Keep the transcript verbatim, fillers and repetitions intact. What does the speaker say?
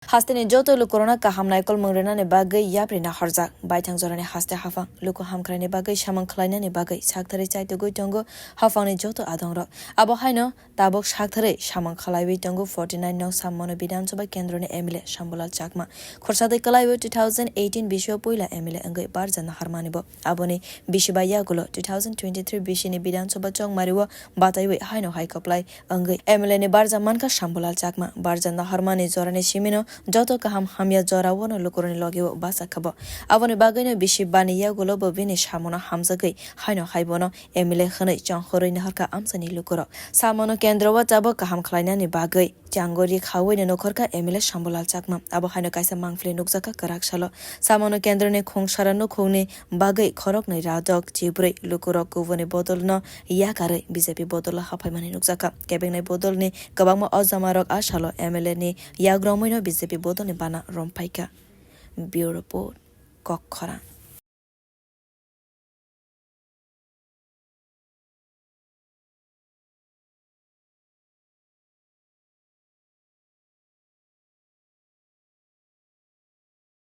Hasteni joto lukurokno kaham naikolmung rwnani bagwi yapri nahorjak. Baithang jorani haste haphang luku hamkraini bagwi samung khlainani bagwi saktharwi chaitugwi tongo haphangni joto adongrok. Abo haino tabuk saktharwi samung khlaiwi tongo forty nine nong Sammono Bidhan Sabha kendroni M L A Shambulal Chakma. Khorsadwi kwlaiwi two thousand eighteen bisio puila M L A wngwi barja naharmani bo. Aboni bisi bai yagulo two thousand twenty three bisini Bidhan Sabha chongmario bataiwi haino hai kwplai wngwi M L A ni barja mankha Shambulal Chakma. Barja naharmani jorani simino joto kaham hamya joraono lukurokni logeo bachakha bo. Aboni bagwino bisi bani yagulo bo bini samono hamjagwi haino hai bono M L A hwnwi chonghorwi naharkha amchaini lukurok. Sammono kendro o tabuk kaham khlainani bagwi chango ri khawi no nokhorkha M L A Shambulal Chakma. Abo haino kaisa mangpili nukjakha kwrak salo. Sammono kendroni khungsara nukhungni bagwi khoroknwi radok chibrwi lukurok kubuni bodolno yakarwi B J P bodolo haphaimani nukjakha. Kebengni bodolni kwbangma ojamarok a salo M L A ni yagromwino B J P bodolni bana romphaikha. Bureau Report, Kokkhorang.